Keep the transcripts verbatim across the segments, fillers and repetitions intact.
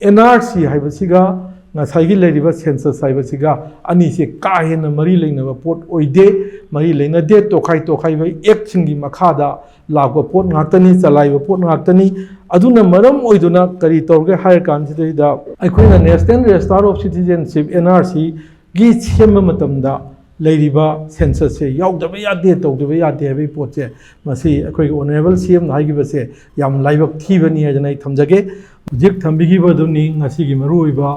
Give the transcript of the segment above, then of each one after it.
And R ꯁꯤ ꯍꯥꯏꯕꯁꯤꯒ ꯉꯁꯥꯏꯒꯤ ꯂꯩꯔꯤꯕ ꯁꯦꯟꯁꯁ ꯍꯥꯏꯕꯁꯤꯒ ꯑꯅꯤꯁꯦ ꯀꯥ ꯍꯦꯟꯅ ꯃꯔꯤ ꯂꯩꯅꯕ ꯄꯣꯠ ꯑꯣꯏꯗꯦ꯫ ꯃꯔꯤ ꯂꯩꯅꯗꯦ꯫ ꯇꯣꯈꯥꯏ ꯇꯣꯈꯥꯏꯕ ꯑꯦꯛꯁꯤꯡꯒꯤ ꯃꯈꯥꯗ ꯂꯥꯛꯄ ꯄꯣꯠ ꯉꯥꯛꯇꯅꯤ, ꯆꯂꯥꯏꯕ ꯄꯣꯠ ꯉꯥꯛꯇꯅꯤ꯫ ꯑꯗꯨꯅ ꯃꯔꯝ ꯑꯣꯏꯗꯨꯅ ꯀꯔꯤ ꯇꯧꯔꯒꯦ ꯍꯥꯏꯔ ꯀꯥꯟꯁꯤꯗꯩꯗ ꯑꯩꯈꯣꯏꯅ National Register of Citizenship, N R C, ꯒꯤ ꯁꯦꯝꯕ ꯃꯇꯝꯗ ꯂꯩꯔꯤꯕ ꯁꯦꯟꯁꯁꯁꯦ ꯌꯥꯎꯗꯕ ꯌꯥꯗꯦ, ꯇꯧꯗꯕ ꯌꯥꯗꯦ ꯍꯥꯏꯕꯒꯤ ꯄꯣꯠꯁꯦ, ꯃꯁꯤ ꯑꯩꯈꯣꯏꯒꯤ ꯑꯣꯅꯔꯦꯕꯜ ꯁꯤ ꯑꯦꯝꯅ ꯍꯥꯏꯈꯤꯕꯁꯦ ꯌꯥꯝ ꯂꯥꯏꯕꯛ ꯊꯤꯕꯅꯤ ꯍꯥꯏꯗꯅ ꯑꯩ ꯊꯝꯖꯒꯦ꯫ ꯍꯧꯖꯤꯛ ꯊꯝꯕꯤꯈꯤꯕꯗꯨꯅꯤ ꯉꯁꯤꯒꯤ ꯃꯔꯨꯑꯣꯏꯕ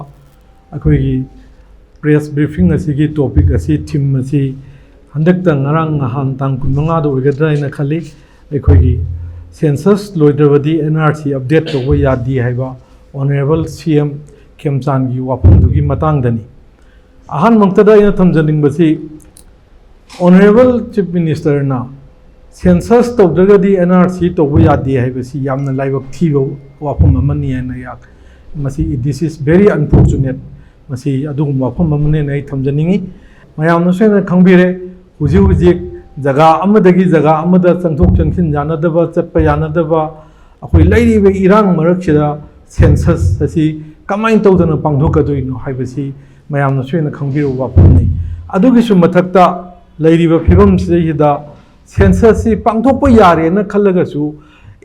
ꯑꯩꯈꯣꯏꯒꯤ ꯄ꯭ꯔꯦꯁ ꯕ꯭ꯔꯤꯐꯤꯡ ꯑꯁꯤꯒꯤ ꯇꯣꯄꯤꯛ ꯑꯁꯤ, ꯊꯤꯝ ꯑꯁꯤ ꯍꯟꯗꯛꯇ ꯉꯔꯥꯡ ꯅꯍꯥꯟ ꯇꯥꯡ ꯀꯨꯟꯃꯉꯥꯗ ꯑꯣꯏꯒꯗ꯭ꯔꯥ ꯍꯥꯏꯅ ꯈꯜꯂꯤ꯫ ꯑꯩꯈꯣꯏꯒꯤ ꯁꯦꯟꯁꯁ ꯂꯣꯏꯗ꯭ꯔꯕꯗꯤ ꯑꯦꯟ ꯑꯥꯔ ꯁꯤ ꯑꯞꯗꯦꯠ ꯇꯧꯕ ꯌꯥꯗꯦ ꯍꯥꯏꯕ ꯑꯣꯅꯔꯦꯕꯜ ꯁꯤ ꯑꯦꯝ ꯈꯦꯝꯆꯥꯟꯒꯤ ꯋꯥꯐꯝꯗꯨꯒꯤ ꯃꯇꯥꯡꯗꯅꯤ꯫ ꯑꯍꯥꯟꯕꯃꯛꯇꯗ ꯑꯩꯅ ꯊꯝꯖꯅꯤꯡꯕꯁꯤ, ꯑꯣꯅꯔꯦꯕꯜ ꯆꯤꯐ ꯃꯤꯅꯤꯁꯇꯔꯅ ꯁꯦꯟꯁꯁ ꯇꯧꯗ꯭ꯔꯒꯗꯤ ꯑꯦꯟ ꯑꯥꯔ ꯁꯤ ꯇꯧꯕ ꯌꯥꯗꯦ ꯍꯥꯏꯕꯁꯤ ꯌꯥꯝꯅ ꯂꯥꯏꯕꯛ ꯊꯤꯕ ꯋꯥꯐꯝ ꯑꯃꯅꯤ ꯍꯥꯏꯅ ꯑꯩꯍꯥꯛ ꯃꯁꯤ, this is very unfortunate, ꯃꯁꯤ ꯑꯗꯨꯒꯨꯝꯕ ꯋꯥꯐꯝ ꯑꯃꯅꯦꯅ ꯑꯩ ꯊꯝꯖꯅꯤꯡꯉꯤ꯫ ꯃꯌꯥꯝꯅꯁꯨ ꯍꯦꯟꯅ ꯈꯪꯕꯤꯔꯦ, ꯍꯧꯖꯤꯛ ꯍꯧꯖꯤꯛ ꯖꯒꯥ ꯑꯃꯗꯒꯤ ꯖꯒꯥ ꯑꯃꯗ ꯆꯪꯊꯣꯛ ꯆꯪꯁꯤꯟ ꯌꯥꯅꯗꯕ, ꯆꯠꯄ ꯌꯥꯅꯗꯕ, ꯑꯩꯈꯣꯏ ꯂꯩꯔꯤꯕ ꯏꯔꯥꯡ ꯃꯔꯛꯁꯤꯗ ꯁꯦꯟꯁꯁ ꯑꯁꯤ ꯀꯃꯥꯏꯅ ꯇꯧꯗꯅ ꯄꯥꯡꯊꯣꯛꯀꯗꯣꯏꯅꯣ ꯍꯥꯏꯕꯁꯤ ꯃꯌꯥꯝꯅꯁꯨ ꯍꯦꯟꯅ ꯈꯪꯕꯤꯔꯕ ꯋꯥꯐꯝꯅꯤ꯫ ꯑꯗꯨꯒꯤꯁꯨ ꯃꯊꯛꯇ ꯂꯩꯔꯤꯕ ꯐꯤꯕꯝꯁꯤꯗꯩꯁꯤꯗ ꯁꯦꯟꯁꯁꯁꯤ ꯄꯥꯡꯊꯣꯛꯄ ꯌꯥꯔꯦꯅ ꯈꯜꯂꯒꯁꯨ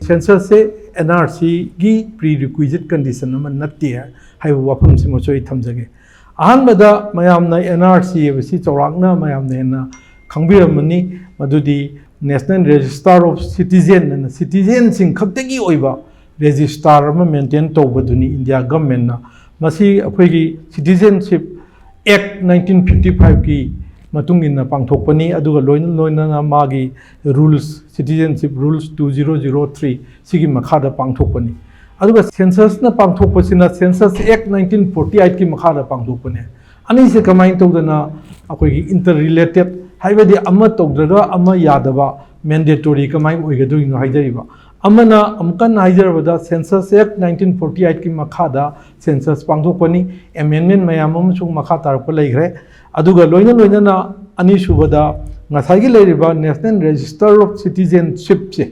ꯁꯦꯟꯁꯁꯁꯦ ꯑꯦꯟ ꯑꯥꯔ ꯁꯤꯒꯤ ꯄ꯭ꯔꯤ ꯔꯤꯀ꯭ꯋꯤꯖꯤꯠ ꯀꯟꯗꯤꯁꯟ ꯑꯃ ꯅꯠꯇꯦ ꯍꯥꯏꯕ ꯋꯥꯐꯝꯁꯤꯃꯁꯨ ꯑꯩ ꯊꯝꯖꯒꯦ꯫ ꯑꯍꯥꯟꯕꯗ ꯃꯌꯥꯝꯅ ꯑꯦꯟ ꯑꯥꯔ ꯁꯤ ꯍꯥꯏꯕꯁꯤ ꯆꯥꯎꯔꯥꯛꯅ ꯃꯌꯥꯝꯅ ꯍꯦꯟꯅ ꯈꯪꯕꯤꯔꯝꯃꯅꯤ, ꯃꯗꯨꯗꯤ National Register of Citizen ꯑꯅ ꯁꯤꯇꯤꯖꯦꯟꯁꯤꯡ ꯈꯛꯇꯒꯤ ꯑꯣꯏꯕ ꯔꯦꯖꯤꯁꯇꯥꯔ ꯑꯃ ꯃꯦꯟꯇꯦꯟ ꯇꯧꯕꯗꯨꯅꯤ ꯏꯟꯗꯤꯌꯥ ꯒꯚꯔꯟꯃꯦꯟꯠꯅ꯫ ꯃꯁꯤ ꯑꯩꯈꯣꯏꯒꯤ ꯁꯤꯇꯤꯖꯦꯟꯁꯤꯞ ꯑꯦꯛ ꯅꯥꯏꯟꯇꯤꯟ ꯐꯤꯐꯇꯤ ꯐꯥꯏꯚꯀꯤ ꯃꯇꯨꯡ ꯏꯟꯅ ꯄꯥꯡꯊꯣꯛꯄꯅꯤ, ꯑꯗꯨꯒ ꯂꯣꯏꯅ ꯂꯣꯏꯅꯅ ꯃꯥꯒꯤ rules, citizenship rules two zero zero three, ꯁꯤꯒꯤ ꯃꯈꯥꯗ ꯄꯥꯡꯊꯣꯛꯄꯅꯤ꯫ ꯑꯗꯨꯒ ꯁꯦꯟꯁꯁꯅ ꯄꯥꯡꯊꯣꯛꯄꯁꯤꯅ ꯁꯦꯟꯁꯁ ꯑꯦꯛ ꯅꯥꯏꯟꯇꯤꯟ ꯐꯣꯔꯇꯤ ꯑꯩꯠꯀꯤ ꯃꯈꯥꯗ ꯄꯥꯡꯊꯣꯛꯄꯅꯦ꯫ ꯑꯅꯤꯁꯦ ꯀꯃꯥꯏꯅ ꯇꯧꯗꯅ ꯑꯩꯈꯣꯏꯒꯤ ꯏꯟꯇꯔ ꯔꯤꯂꯦꯇꯦꯠ, ꯍꯥꯏꯕꯗꯤ ꯑꯃ ꯇꯧꯗ꯭ꯔꯒ ꯑꯃ ꯌꯥꯗꯕ, ꯃꯦꯟꯗꯦꯇꯣꯔꯤ ꯀꯃꯥꯏꯅ ꯑꯣꯏꯒꯗꯣꯏꯅꯣ ꯍꯥꯏꯖꯔꯤꯕ? ꯑꯃꯅ, ꯑꯃꯨꯛ ꯀꯟꯅ ꯍꯥꯏꯖꯔꯕꯗ, ꯁꯦꯟꯁꯁ ꯑꯦꯛ ꯅꯥꯏꯟꯇꯤꯟ ꯐꯣꯔꯇꯤ ꯑꯩꯠꯀꯤ ꯃꯈꯥꯗ ꯁꯦꯟꯁꯁ ꯄꯥꯡꯊꯣꯛꯄꯅꯤ꯫ ꯑꯦꯃꯦꯟꯃꯦꯟ ꯃꯌꯥꯝ ꯑꯃꯁꯨ ꯃꯈꯥ ꯇꯥꯔꯛꯄ ꯂꯩꯈ꯭ꯔꯦ꯫ ꯑꯗꯨꯒ ꯂꯣꯏꯅ ꯂꯣꯏꯅꯅ ꯑꯅꯤꯁꯨꯕꯗ ꯉꯁꯥꯏꯒꯤ ꯂꯩꯔꯤꯕ National Register of Citizenshipꯁꯦ,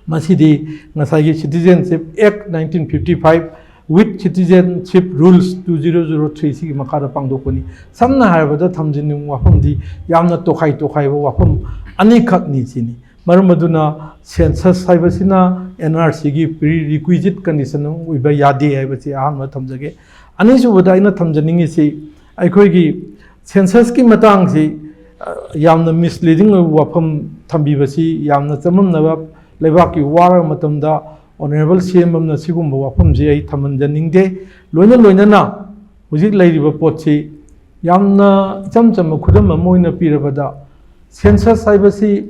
ꯃꯁꯤꯗꯤ ꯉꯁꯥꯏꯒꯤ citizenship act nineteen fifty five With Citizenship Rules two zero zero three ꯁꯤꯒꯤ ꯃꯈꯥꯗ ꯄꯥꯡꯊꯣꯛꯄꯅꯤ꯫ ꯁꯝꯅ ꯍꯥꯏꯔꯕꯗ ꯊꯝꯖꯅꯤꯡꯕ ꯋꯥꯐꯝꯗꯤ ꯌꯥꯝꯅ ꯇꯣꯈꯥꯏ ꯇꯣꯈꯥꯏꯕ ꯋꯥꯐꯝ ꯑꯅꯤꯈꯛꯅꯤ ꯁꯤꯅꯤ꯫ ꯃꯔꯝ ꯑꯗꯨꯅ census ꯍꯥꯏꯕꯁꯤꯅ N R C ꯒꯤ prerequisite condition ꯑꯃ ꯑꯣꯏꯕ ꯌꯥꯗꯦ ꯍꯥꯏꯕꯁꯤ ꯑꯍꯥꯟꯕ ꯊꯝꯖꯒꯦ꯫ ꯑꯅꯤꯁꯨꯕꯗ ꯑꯩꯅ ꯊꯝꯖꯅꯤꯡꯉꯤꯁꯤ ꯑꯩꯈꯣꯏꯒꯤ census ꯀꯤ ꯃꯇꯥꯡꯁꯤ, ꯑ, ꯌꯥꯝꯅ misleading ꯑꯣꯏꯕ ꯋꯥꯐꯝ ꯊꯝꯕꯤꯕꯁꯤ ꯌꯥꯝꯅ ꯆꯃꯝꯅꯕ, ꯂꯩꯕꯥꯛꯀꯤ ꯋꯥꯔꯕ ꯃꯇꯝꯗ Honourable C M ꯑꯃꯅ ꯁꯤꯒꯨꯝꯕ ꯋꯥꯐꯝꯁꯤ ꯑꯩ ꯊꯝꯍꯟꯖꯅꯤꯡꯗꯦ꯫ ꯂꯣꯏꯅ ꯂꯣꯏꯅꯅ ꯍꯧꯖꯤꯛ ꯂꯩꯔꯤꯕ ꯄꯣꯠꯁꯤ ꯌꯥꯝꯅ ꯏꯆꯝ ꯆꯝꯕ ꯈꯨꯗꯝ ꯑꯃ ꯑꯣꯏꯅ ꯄꯤꯔꯕꯗ, census ꯍꯥꯏꯕꯁꯤ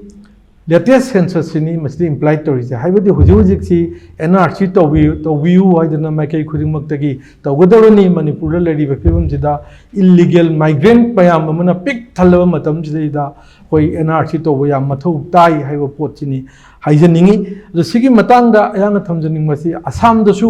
latest census ꯁꯤꯅꯤ ꯃꯁꯤꯗ imply ꯇꯧꯔꯤꯁꯦ꯫ ꯍꯥꯏꯕꯗꯤ ꯍꯧꯖꯤꯛ ꯍꯧꯖꯤꯛꯁꯤ N R C ꯇꯧꯕꯤꯌꯨ, ꯇꯧꯕꯤꯌꯨ ꯍꯥꯏꯗꯅ ꯃꯥꯏꯀꯩ ꯈꯨꯗꯤꯡꯃꯛꯇꯒꯤ ꯇꯧꯒꯗꯧꯔꯅꯤ꯫ ꯃꯅꯤꯄꯨꯔꯗ ꯂꯩꯔꯤꯕ ꯐꯤꯕꯝꯁꯤꯗ illegal migrant ꯃꯌꯥꯝ ꯑꯃꯅ ꯄꯤꯛ ꯊꯜꯂꯕ ꯃꯇꯝꯁꯤꯗꯩꯗ ꯑꯩꯈꯣꯏ N R C ꯇꯧꯕ ꯌꯥꯝ ꯃꯊꯧ ꯇꯥꯏ ꯍꯥꯏꯕ ꯄꯣꯠꯁꯤꯅꯤ ꯍꯥꯏꯖꯅꯤꯡꯉꯤ꯫ ꯑꯗꯣ ꯁꯤꯒꯤ ꯃꯇꯥꯡꯗ ꯑꯩꯍꯥꯛꯅ ꯊꯝꯖꯅꯤꯡꯕꯁꯤ, ꯑꯁꯥꯝꯗꯁꯨ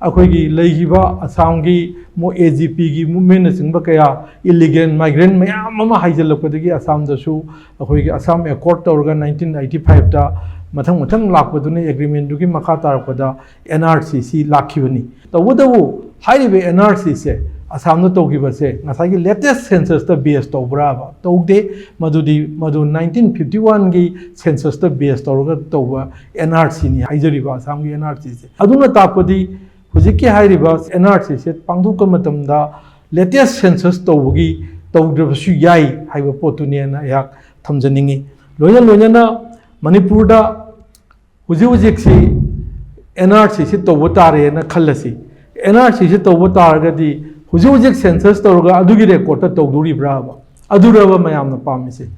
ꯑꯩꯈꯣꯏꯒꯤ ꯂꯩꯈꯤꯕ ꯑꯁꯥꯝꯒꯤ ꯃꯣ-, A G P ꯒꯤ movement ꯅꯆꯤꯡꯕ ꯀꯌꯥ, illegal migrant ꯃꯌꯥꯝ ꯑꯃ ꯍꯥꯏꯖꯤꯜꯂꯛꯄꯗꯒꯤ ꯑꯁꯥꯝꯗꯁꯨ ꯑꯩꯈꯣꯏꯒꯤ Assam Accord ꯇꯧꯔꯒ nineteen eighty five ꯇ ꯃꯊꯪ ꯃꯊꯪ ꯂꯥꯛꯄꯗꯨꯅ agreement ꯗꯨꯒꯤ ꯃꯈꯥ ꯇꯥꯔꯛꯄꯗ N R C ꯁꯤ ꯂꯥꯛꯈꯤꯕꯅꯤ꯫ ꯇꯧꯕꯇꯕꯨ ꯍꯥꯏꯔꯤꯕ N R C ꯁꯦ ꯑꯁꯥꯝꯗ ꯇꯧꯈꯤꯕꯁꯦ ꯉꯁꯥꯏꯒꯤ latest census ꯇ base ꯇꯧꯕ꯭ꯔꯥꯕ? ꯇꯧꯗꯦ꯫ ꯃꯗꯨꯗꯤ, ꯃꯗꯨ nineteen fifty one ꯒꯤ census ꯇ base ꯇꯧꯔꯒ ꯇꯧꯕ N R C ꯅꯤ ꯍꯥꯏꯖꯔꯤꯕ, ꯑꯁꯥꯝꯒꯤ N R C ꯁꯦ꯫ ꯑꯗꯨꯅ ꯇꯥꯛꯄꯗꯤ ꯍꯧꯖꯤꯛꯀꯤ ꯍꯥꯏꯔꯤꯕ N R C ꯁꯦ ꯄꯥꯡꯊꯣꯛꯄ ꯃꯇꯝꯗ latest census ꯇꯧꯕꯒꯤ, ꯇꯧꯗ꯭ꯔꯕꯁꯨ ꯌꯥꯏ ꯍꯥꯏꯕ ꯄꯣꯠꯇꯨꯅꯦꯅ ꯑꯩꯍꯥꯛ ꯊꯝꯖꯅꯤꯡꯉꯤ꯫ ꯂꯣꯏꯅ ꯂꯣꯏꯅꯅ ꯃꯅꯤꯄꯨꯔꯗ ꯍꯧꯖꯤꯛ ꯍꯧꯖꯤꯛꯁꯤ N R C ꯁꯤ ꯇꯧꯕ ꯇꯥꯔꯦꯅ ꯈꯜꯂꯁꯤ꯫ N R C ꯁꯤ ꯇꯧꯕ ꯇꯥꯔꯒꯗꯤ ꯍꯧꯖꯤꯛ ꯍꯧꯖꯤꯛ census ꯇꯧꯔꯒ ꯑꯗꯨꯒꯤ record ꯇ ꯇꯧꯗꯣꯔꯤꯕ꯭ꯔꯥꯕ? ꯑꯗꯨꯔꯕ ꯃꯌꯥꯝꯅ ꯄꯥꯝꯃꯤꯁꯦ?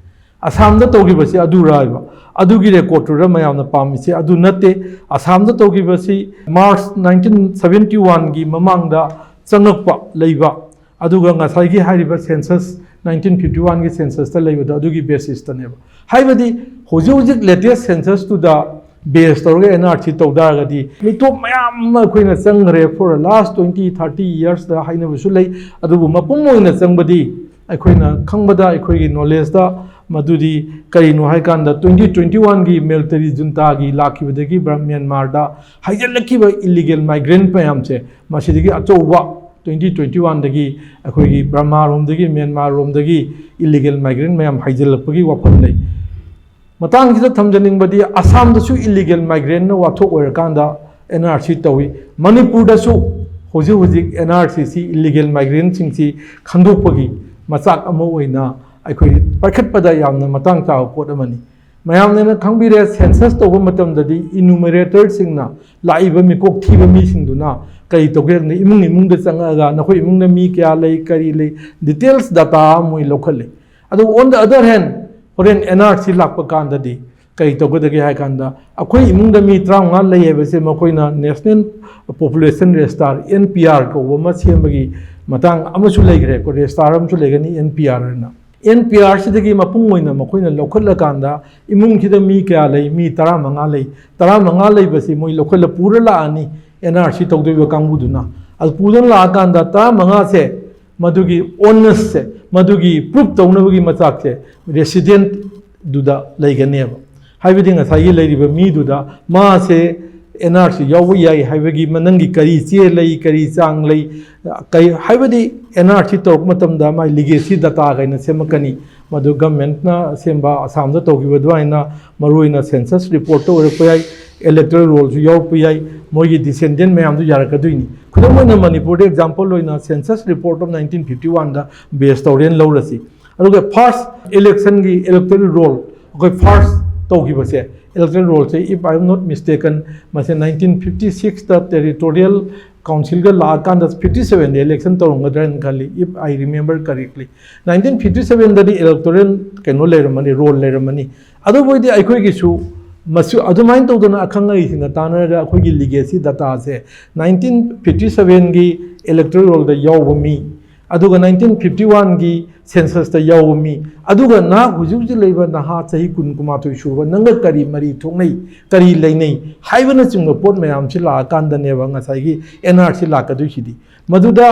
ꯑꯁꯥꯝꯗ ꯇꯧꯈꯤꯕꯁꯤ ꯑꯗꯨꯔ ꯍꯥꯏꯕ? ꯑꯗꯨꯒꯤ record ꯇꯨꯔ ꯃꯌꯥꯝꯅ ꯄꯥꯝꯃꯤꯁꯤ? ꯑꯗꯨ ꯅꯠꯇꯦ꯫ ꯑꯁꯥꯝꯗ ꯇꯧꯈꯤꯕꯁꯤ March nineteen seventy one ꯒꯤ ꯃꯃꯥꯡꯗ ꯆꯪꯉꯛꯄ ꯂꯩꯕ, ꯑꯗꯨꯒ ꯉꯁꯥꯏꯒꯤ ꯍꯥꯏꯔꯤꯕ census, nineteen fifty one ꯒꯤ census ꯇ ꯂꯩꯕꯗꯣ, ꯑꯗꯨꯒꯤ basis ꯇꯅꯦꯕ꯫ ꯍꯥꯏꯕꯗꯤ ꯍꯧꯖꯤꯛ ꯍꯧꯖꯤꯛ latest census ꯇꯨꯗ base ꯇꯧꯔꯒ N R C ꯇꯧ ꯇꯥꯔꯒꯗꯤ ꯃꯤꯇꯣꯞ ꯃꯌꯥꯝ ꯑꯃ ꯑꯩꯈꯣꯏꯅ ꯆꯪꯈ꯭ꯔꯦ, for last twenty, thirty years ꯇ ꯍꯥꯏꯅꯕꯁꯨ ꯂꯩ꯫ ꯑꯗꯨꯕꯨ ꯃꯄꯨꯡ ꯑꯣꯏꯅ ꯆꯪꯕꯗꯤ ꯑꯩꯈꯣꯏꯅ ꯈꯪꯕꯗ, ꯑꯩꯈꯣꯏꯒꯤ knowledge ꯇ ꯃꯗꯨꯗꯤ ꯀꯔꯤꯅꯣ ꯍꯥꯏꯀꯥꯟꯗ, twenty twenty one ꯒꯤ military junta ꯒꯤ ꯂꯥꯛꯈꯤꯕꯗꯒꯤ ꯕ꯭ꯔ-, ꯃ꯭ꯌꯥꯟꯃꯥꯔꯗ ꯍꯥꯏꯖꯤꯜꯂꯛꯈꯤꯕ illegal migrant ꯃꯌꯥꯝꯁꯦ, ꯃꯁꯤꯗꯒꯤ ꯑꯆꯧꯕ twenty twenty one ꯗꯒꯤ ꯑꯩꯈꯣꯏꯒꯤ ꯕꯔꯃꯥꯔꯣꯝꯗꯒꯤ, ꯃ꯭ꯌꯥꯟꯃꯥꯔꯔꯣꯝꯗꯒꯤ illegal migrant ꯃꯌꯥꯝ ꯍꯥꯏꯖꯤꯜꯂꯛꯄꯒꯤ ꯋꯥꯐꯝ ꯂꯩ꯫ ꯃꯇꯥꯡꯁꯤꯗ ꯊꯝꯖꯅꯤꯡꯕꯗꯤ, ꯑꯁꯥꯝꯗꯁꯨ illegal migrant ꯅ ꯋꯥꯊꯣꯛ ꯑꯣꯏꯔꯀꯥꯟꯗ N R C ꯇꯧꯏ꯫ ꯃꯅꯤꯄꯨꯔꯗꯁꯨ ꯍꯧꯖꯤꯛ ꯍꯧꯖꯤꯛ N R C ꯁꯤ illegal migrant ꯁꯤꯡꯁꯤ ꯈꯟꯗꯣꯛꯄꯒꯤ ꯃꯆꯥꯛ ꯑꯃ ꯑꯣꯏꯅ ꯑꯩꯈꯣꯏ ꯄꯥꯏꯈꯠꯄꯗ ꯌꯥꯝꯅ ꯃꯇꯥꯡ ꯆꯥꯕ ꯄꯣꯠ ꯑꯃꯅꯤ꯫ ꯃꯌꯥꯝꯅ ꯈꯪꯕꯤꯔꯦ, census ꯇꯧꯕ ꯃꯇꯝꯗꯗꯤ enumerator ꯁꯤꯡꯅ, ꯂꯥꯛꯏꯕ ꯃꯤꯀꯣꯛ ꯊꯤꯕ ꯃꯤꯁꯤꯡꯗꯨꯅ ꯀꯔꯤ ꯇꯧꯒꯦ ꯍꯥꯏꯕꯗ, ꯏꯃꯨꯡ ꯏꯃꯨꯡꯗ ꯆꯪꯉꯛꯑꯒ ꯅꯈꯣꯏ ꯏꯃꯨꯡꯗ ꯃꯤ ꯀꯌꯥ ꯂꯩ, ꯀꯔꯤ ꯂꯩ, details data ꯃꯣꯏ ꯂꯧꯈꯠꯂꯦ꯫ ꯑꯗꯨ on the other hand, ꯍꯣꯔꯦꯟ N R C ꯂꯥꯛꯄ ꯀꯥꯟꯗꯗꯤ ꯀꯔꯤ ꯇꯧꯒꯗꯒꯦ ꯍꯥꯏ ꯀꯥꯟꯗ, ꯑꯩꯈꯣꯏ ꯏꯃꯨꯡꯗ ꯃꯤ ꯇꯔꯥꯃꯉꯥ ꯂꯩ ꯍꯥꯏꯕꯁꯦ ꯃꯈꯣꯏꯅ National Population Register, N P R ꯀꯧꯕ ꯑꯃ ꯁꯦꯝꯕꯒꯤ ꯃꯇꯥꯡ ꯑꯃꯁꯨ ꯂꯩꯈ꯭ꯔꯦ꯫ ꯑꯩꯈꯣꯏ register ꯑꯃꯁꯨ ꯂꯩꯒꯅꯤ, N P R ꯍꯥꯏꯅ꯫ N P R ꯁꯤꯗꯒꯤ ꯃꯄꯨꯡ ꯑꯣꯏꯅ ꯃꯈꯣꯏꯅ ꯂꯧꯈꯠꯂꯀꯥꯟꯗ, ꯏꯃꯨꯡꯁꯤꯗ ꯃꯤ ꯀꯌꯥ ꯂꯩ? ꯃꯤ ꯇꯔꯥꯃꯉꯥ ꯂꯩ꯫ ꯇꯔꯥꯃꯉꯥ ꯂꯩꯕꯁꯤ ꯃꯣꯏ ꯂꯧꯈꯠꯂ ꯄꯨꯔ ꯂꯥꯛꯑꯅꯤ, N R C ꯇꯧꯗꯣꯏꯕ ꯀꯥꯡꯕꯨꯗꯨꯅ꯫ ꯑꯗꯨ ꯄꯨꯗꯨꯅ ꯂꯥꯛꯑꯀꯥꯟꯗ ꯇꯔꯥꯃꯉꯥꯁꯦ, ꯃꯗꯨꯒꯤ onus ꯁꯦ, ꯃꯗꯨꯒꯤ proof ꯇꯧꯅꯕꯒꯤ ꯃꯆꯥꯛꯁꯦ resident ꯗꯨꯗ ꯂꯩꯒꯅꯦꯕ꯫ ꯍꯥꯏꯕꯗꯤ ꯉꯁꯥꯏꯒꯤ ꯂꯩꯔꯤꯕ ꯃꯤꯗꯨꯗ ꯃꯥꯁꯦ N R C ꯌꯥꯎꯕ ꯌꯥꯏ ꯍꯥꯏꯕꯒꯤ ꯃ-, ꯅꯪꯒꯤ ꯀꯔꯤ ꯆꯦ ꯂꯩ, ꯀꯔꯤ ꯆꯥꯡ ꯂꯩ, ꯀꯩ-, ꯍꯥꯏꯕꯗꯤ N R C ꯇꯧꯔꯛꯄ ꯃꯇꯝꯗ ꯃꯥꯏ legacy data ꯀꯥꯏꯅ ꯁꯦꯝꯃꯛꯀꯅꯤ꯫ ꯃꯗꯨ government ꯅ ꯁꯦꯝꯕ, ꯑꯁꯥꯝꯗ ꯇꯧꯈꯤꯕ ꯑꯗꯨꯃꯥꯏꯅ ꯃꯔꯨꯑꯣꯏꯅ census report ꯇ ꯑꯣꯏꯔꯛꯄ ꯌꯥꯏ, electoral roll ꯁꯨ ꯌꯥꯎꯔꯛꯄ ꯌꯥꯏ, ꯃꯣꯏꯒꯤ descendant ꯃꯌꯥꯝꯗꯨ ꯌꯥꯔꯛꯀꯗꯣꯏꯅꯤ꯫ ꯈꯨꯗꯝ ꯑꯣꯏꯅ ꯃꯅꯤꯄꯨꯔꯗ example ꯑꯣꯏꯅ census report of nineteen fifty one the base ꯇꯧꯔꯦꯅ ꯂꯧꯔꯁꯤ꯫ ꯑꯗꯨꯒ first election ꯒꯤ electoral roll, ꯑꯩꯈꯣꯏ first ꯇꯧꯈꯤꯕꯁꯦ, electoral roll say, if I am not mistaken, ꯃꯁꯦ nineteen fifty six ꯇ territorial council ꯒ ꯂꯥꯛꯑꯀꯥꯟꯗ fifty seven ꯗ election ꯇꯧꯔꯝꯒꯗ꯭ꯔꯥ ꯍꯥꯏꯅ ꯈꯜꯂꯤ, if I remember correctly꯫ Nineteen fifty seven ꯗꯗꯤ electoral ꯀꯩꯅꯣ ꯂꯩꯔꯝꯃꯅꯤ, roll ꯂꯩꯔꯝꯃꯅꯤ꯫ ꯑꯗꯨꯕꯨ ꯑꯣꯏꯗꯤ ꯑꯩꯈꯣꯏꯒꯤꯁꯨ ꯃꯁꯤ ꯑꯗꯨꯃꯥꯏꯅ ꯇꯧꯗꯅ ꯑꯈꯪ ꯑꯍꯩꯁꯤꯡꯒ ꯇꯥꯟꯅꯔꯒ ꯑꯩꯈꯣꯏꯒꯤ legacy data ꯁꯦ nineteen fifty seven ꯒꯤ electoral roll ꯗ ꯌꯥꯎꯕ ꯃꯤ, ꯑꯗꯨꯒ nineteen fifty one ꯒꯤ census ꯇ ꯌꯥꯎꯕ ꯃꯤ, ꯑꯗꯨꯒ ꯅꯍꯥꯛ ꯍꯧꯖꯤꯛ ꯍꯧꯖꯤꯛ ꯂꯩꯕ ꯅꯍꯥ ꯆꯍꯤ ꯀꯨꯟ, ꯀꯨꯟꯃꯥꯊꯣꯏ ꯁꯨꯔꯕ ꯅꯪꯒ ꯀꯔꯤ ꯃꯔꯤ ꯊꯣꯛꯅꯩ, ꯀꯔꯤ ꯂꯩꯅꯩ ꯍꯥꯏꯕꯅꯆꯤꯡꯕ ꯄꯣꯠ ꯃꯌꯥꯝꯁꯤ ꯂꯥꯛꯑꯀꯥꯟꯗꯅꯦꯕ ꯉꯁꯥꯏꯒꯤ N R C ꯂꯥꯛꯀꯗꯣꯏꯁꯤꯗꯤ꯫ ꯃꯗꯨꯗ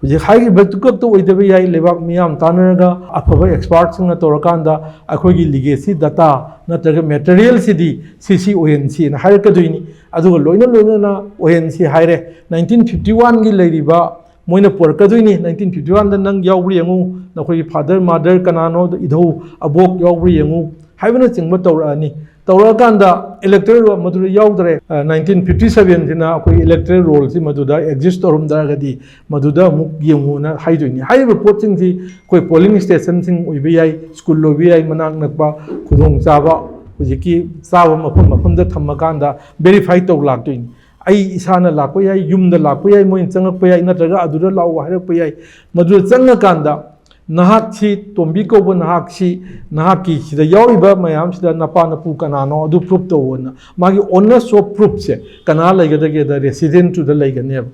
ꯍꯧꯖꯤꯛ ꯍꯥꯏꯔꯤꯕꯗꯨ ꯈꯛꯇ ꯑꯣꯏꯗꯕ ꯌꯥꯏ, ꯂꯩꯕꯥꯛ ꯃꯤꯌꯥꯝ ꯇꯥꯟꯅꯔꯒ ꯑꯐꯕ ꯑꯦꯛꯁꯄꯥꯔꯠꯁꯤꯡꯅ ꯇꯧꯔꯀꯥꯟꯗ ꯑꯩꯈꯣꯏꯒꯤ ꯂꯤꯒꯦꯁꯤ ꯗꯇꯥ ꯅꯠꯇ꯭ꯔꯒ ꯃꯦꯇꯔꯤꯌꯦꯜꯁꯤꯗꯤ ꯁꯤ ꯁꯤ ꯑꯣꯏꯍꯟꯁꯤꯅ ꯍꯥꯏꯔꯛꯀꯗꯣꯏꯅꯤ꯫ ꯑꯗꯨꯒ ꯂꯣꯏꯅ ꯂꯣꯏꯅꯅ ꯑꯣꯏꯍꯟꯁꯤ ꯍꯥꯏꯔꯦ꯫ ꯅꯥꯏꯟꯇꯤꯟ ꯐꯤꯐꯇꯤ ꯋꯥꯟꯒꯤ ꯂꯩꯔꯤꯕ ꯃꯣꯏꯅ ꯄꯨꯔꯛꯀꯗꯣꯏꯅꯤ꯫ ꯅꯥꯏꯟꯇꯤꯟ ꯐꯤꯐꯇꯤ ꯋꯥꯟꯗ ꯅꯪ ꯌꯥꯎꯕ꯭ꯔꯥ ꯌꯦꯡꯉꯨ, ꯅꯈꯣꯏꯒꯤ ꯐꯥꯗꯔ ꯃꯥꯗꯔ ꯀꯅꯥꯅꯣ, ꯏꯙꯧ ꯑꯕꯣꯛ ꯌꯥꯎꯕ꯭ꯔꯥ ꯌꯦꯡꯉꯨ ꯍꯥꯏꯕꯅꯆꯤꯡꯕ ꯇꯧꯔꯛꯑꯅꯤ꯫ ꯇꯧꯔꯛꯑꯀꯥꯟꯗ ꯏꯂꯦꯛꯇꯣꯔꯦꯜ ꯔꯣꯜ ꯃꯗꯨꯗ ꯌꯥꯎꯗ꯭ꯔꯦ꯫ ꯅꯥꯏꯟꯇꯤꯟ ꯐꯤꯐꯇꯤ ꯁꯚꯦꯟꯁꯤꯅ ꯑꯩꯈꯣꯏ ꯏꯂꯦꯛꯇꯣꯔꯦꯜ ꯔꯣꯜꯁꯤ ꯃꯗꯨꯗ ꯑꯦꯛꯖꯤꯁ ꯇꯧꯔꯝ ꯇꯥꯔꯒꯗꯤ ꯃꯗꯨꯗ ꯑꯃꯨꯛ ꯌꯦꯡꯉꯨꯅ ꯍꯥꯏꯗꯣꯏꯅꯤ꯫ ꯍꯥꯏꯔꯤꯕ ꯄꯣꯠꯁꯤꯡꯁꯤ ꯑꯩꯈꯣꯏ ꯄꯣꯂꯤꯡ ꯁ꯭ꯇꯦꯁꯟꯁꯤꯡ ꯑꯣꯏꯕ ꯌꯥꯏ, ꯁ꯭ꯀꯨꯜ ꯑꯣꯏꯕ ꯌꯥꯏ, ꯃꯅꯥꯛ ꯅꯛꯄ ꯈꯨꯗꯣꯡꯆꯥꯕ ꯍꯧꯖꯤꯛꯀꯤ ꯆꯥꯕ ꯃꯐꯝ ꯃꯐꯝꯗ ꯊꯝꯃꯀꯥꯟꯗ ꯚꯦꯔꯤꯐꯥꯏ ꯇꯧ ꯂꯥꯛꯇꯣꯏꯅꯤ꯫ ꯑꯩ ꯏꯁꯥꯅ ꯂꯥꯛꯄ ꯌꯥꯏ, ꯌꯨꯝꯗ ꯂꯥꯛꯄ ꯌꯥꯏ, ꯃꯣꯏꯅ ꯆꯪꯉꯛꯄ ꯌꯥꯏ, ꯅꯠꯇ꯭ꯔꯒ ꯑꯗꯨꯗ ꯂꯥꯛꯑꯣ ꯍꯥꯏꯔꯛꯄ ꯌꯥꯏ꯫ ꯃꯗꯨꯗ ꯆꯪꯉꯀꯥꯟꯗ ꯅꯍꯥꯛꯁꯤ, ꯇꯣꯝꯕꯤ ꯀꯧꯕ ꯅꯍꯥꯛꯁꯤ, ꯅꯍꯥꯛꯀꯤ ꯁꯤꯗ ꯌꯥꯎꯔꯤꯕ ꯃꯌꯥꯝꯁꯤꯗ ꯅꯄꯥ ꯅꯄꯨ ꯀꯅꯥꯅꯣ ꯑꯗꯨ ꯄ꯭ꯔꯨꯐ ꯇꯧꯑꯣꯅ꯫ ꯃꯥꯒꯤ onus of proofꯁꯦ ꯀꯅꯥ ꯂꯩꯒꯗꯒꯦꯗ residentꯇꯨꯗ ꯂꯩꯒꯅꯦꯕ,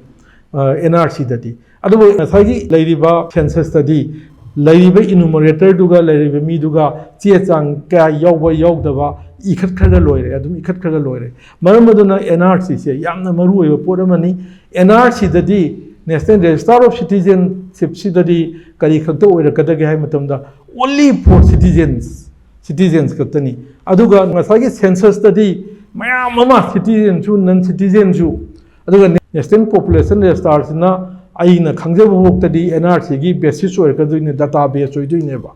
ꯑꯦꯟ ꯑꯥꯔ ꯁꯤꯗꯗꯤ꯫ ꯑꯗꯨꯕꯨ ꯉꯁꯥꯏꯒꯤ ꯂꯩꯔꯤꯕ ꯁꯦꯟꯁꯁꯇꯗꯤ ꯂꯩꯔꯤꯕ ꯏꯅꯨꯃꯔꯦꯇꯔꯗꯨꯒ ꯂꯩꯔꯤꯕ ꯃꯤꯗꯨꯒ ꯆꯦ ꯆꯥꯡ ꯀꯌꯥ ꯌꯥꯎꯕ ꯌꯥꯎꯗꯕ ꯏꯈꯠꯈ꯭ꯔꯒ ꯂꯣꯏꯔꯦ, ꯑꯗꯨꯝ ꯏꯈꯠꯈ꯭ꯔꯒ ꯂꯣꯏꯔꯦ꯫ ꯃꯔꯝ ꯑꯗꯨꯅ ꯑꯦꯟ ꯑꯥꯔ ꯁꯤꯁꯦ ꯌꯥꯝꯅ ꯃꯔꯨ ꯑꯣꯏꯕ ꯄꯣꯠ ꯑꯃꯅꯤ꯫ ꯑꯦꯟ ꯑꯥꯔ ꯁꯤꯗꯗꯤ, National Register of Citizenshipꯁꯤꯗꯗꯤ ꯀꯔꯤ ꯈꯛꯇ ꯑꯣꯏꯔꯛꯀꯗꯒꯦ ꯍꯥꯏꯕ ꯃꯇꯝꯗ, only for citizens, citizens ꯈꯛꯇꯅꯤ꯫ ꯑꯗꯨꯒ ꯉꯁꯥꯏꯒꯤ ꯁꯦꯟꯁꯁꯇꯗꯤ ꯃꯌꯥꯝ ꯑꯃ, citizenꯁꯨ non citizenꯁꯨ꯫ ꯑꯗꯨꯒ National Population Registerꯁꯤꯅ ꯑꯩꯅ ꯈꯪꯖꯕ ꯐꯥꯎꯗꯗꯤ ꯑꯦꯟ ꯑꯥꯔ ꯁꯤꯒꯤ ꯕꯦꯁꯤꯁ ꯑꯣꯏꯔꯛꯀꯗꯣꯏꯅꯦ, ꯗꯇꯥ ꯕꯦꯁ ꯑꯣꯏꯗꯣꯏꯅꯦꯕ꯫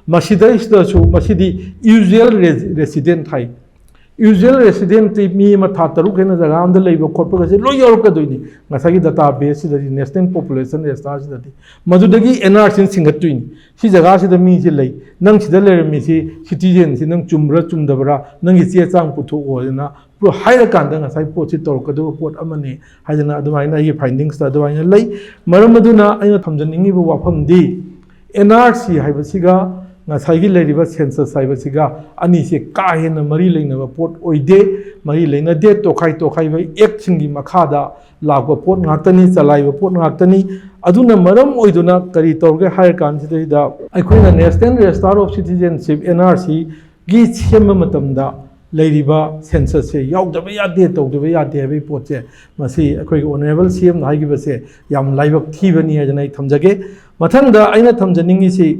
ꯃꯁꯤꯗꯩꯁꯤꯗꯁꯨ ꯃꯁꯤꯗꯤ usual resi-, resident ꯍꯥꯏ꯫ Usual residentꯇꯤ ꯃꯤ ꯑꯃ ꯊꯥ ꯇꯔꯨꯛ ꯍꯦꯟꯅ ꯖꯒꯥ ꯑꯃꯗ ꯂꯩꯕ ꯈꯣꯠꯄꯒꯁꯦ ꯂꯣꯏ ꯌꯥꯎꯔꯛꯀꯗꯣꯏꯅꯤ ꯉꯁꯥꯏꯒꯤ ꯗꯇꯥ ꯕꯦꯁꯁꯤꯗꯗꯤ, National Population Registerꯁꯤꯗꯗꯤ꯫ ꯃꯗꯨꯗꯒꯤ ꯑꯦꯟ ꯑꯥꯔ ꯁꯤꯅ ꯁꯤꯡꯒꯠꯇꯣꯏꯅꯤ꯫ ꯁꯤ ꯖꯒꯥꯁꯤꯗ ꯃꯤꯁꯤ ꯂꯩ, ꯅꯪ ꯁꯤꯗ ꯂꯩꯔꯝꯃꯤꯁꯤ citizenꯁꯤ ꯅꯪ ꯆꯨꯝꯕ꯭ꯔꯥ ꯆꯨꯝꯗꯕ꯭ꯔꯥ, ꯅꯪꯒꯤ ꯆꯦ ꯆꯥꯡ ꯄꯨꯊꯣꯛꯑꯣ ꯍꯥꯏꯗꯅ ꯍꯥꯏꯔꯀꯥꯟꯗ ꯉꯁꯥꯏ ꯄꯣꯠꯁꯤ ꯇꯧꯔꯛꯀꯗꯕ ꯄꯣꯠ ꯑꯃꯅꯤ ꯍꯥꯏꯗꯅ ꯑꯗꯨꯃꯥꯏꯅ ꯑꯩꯒꯤ findings ꯑꯗꯨꯃꯥꯏꯅ ꯂꯩ꯫ ꯃꯔꯝ ꯑꯗꯨꯅ ꯑꯩꯅ ꯊꯝꯖꯅꯤꯡꯉꯤꯕ ꯋꯥꯐꯝꯗꯤ, ꯑꯦꯟ ꯑꯥꯔ ꯁꯤ ꯍꯥꯏꯕꯁꯤꯒ ꯉꯁꯥꯏꯒꯤ ꯂꯩꯔꯤꯕ ꯁꯦꯟꯁꯁ ꯍꯥꯏꯕꯁꯤꯒ ꯑꯅꯤꯁꯦ ꯀꯥ ꯍꯦꯟꯅ ꯃꯔꯤ ꯂꯩꯅꯕ ꯄꯣꯠ ꯑꯣꯏꯗꯦ, ꯃꯔꯤ ꯂꯩꯅꯗꯦ, ꯇꯣꯈꯥꯏ ꯇꯣꯈꯥꯏꯕ ꯑꯦꯛꯁꯤꯡꯒꯤ ꯃꯈꯥꯗ ꯂꯥꯛꯄ ꯄꯣꯠ ꯉꯥꯛꯇꯅꯤ, ꯆꯂꯥꯏꯕ ꯄꯣꯠ ꯉꯥꯛꯇꯅꯤ꯫ ꯑꯗꯨꯅ ꯃꯔꯝ ꯑꯣꯏꯗꯨꯅ ꯀꯔꯤ ꯇꯧꯔꯒꯦ ꯍꯥꯏꯔ ꯀꯥꯟꯁꯤꯗꯩꯗ ꯑꯩꯈꯣꯏꯅ National Register of Citizenship, N R ꯁꯤꯒꯤ ꯁꯦꯝꯕ ꯃꯇꯝꯗ ꯂꯩꯔꯤꯕ ꯁꯦꯟꯁꯁꯁꯦ ꯌꯥꯎꯗꯕ ꯌꯥꯗꯦ, ꯇꯧꯗꯕ ꯌꯥꯗꯦ ꯍꯥꯏꯕꯒꯤ ꯄꯣꯠꯁꯦ, ꯃꯁꯤ ꯑꯩꯈꯣꯏꯒꯤ ꯑꯣꯅꯔꯦꯕꯜ ꯁꯤ ꯑꯦꯝꯅ ꯍꯥꯏꯈꯤꯕꯁꯦ ꯌꯥꯝ ꯂꯥꯏꯕꯛ ꯊꯤꯕꯅꯤ ꯍꯥꯏꯗꯅ ꯑꯩ ꯊꯝꯖꯒꯦ꯫ ꯃꯊꯪꯗ ꯑꯩꯅ ꯊꯝꯖꯅꯤꯡꯉꯤꯁꯤ,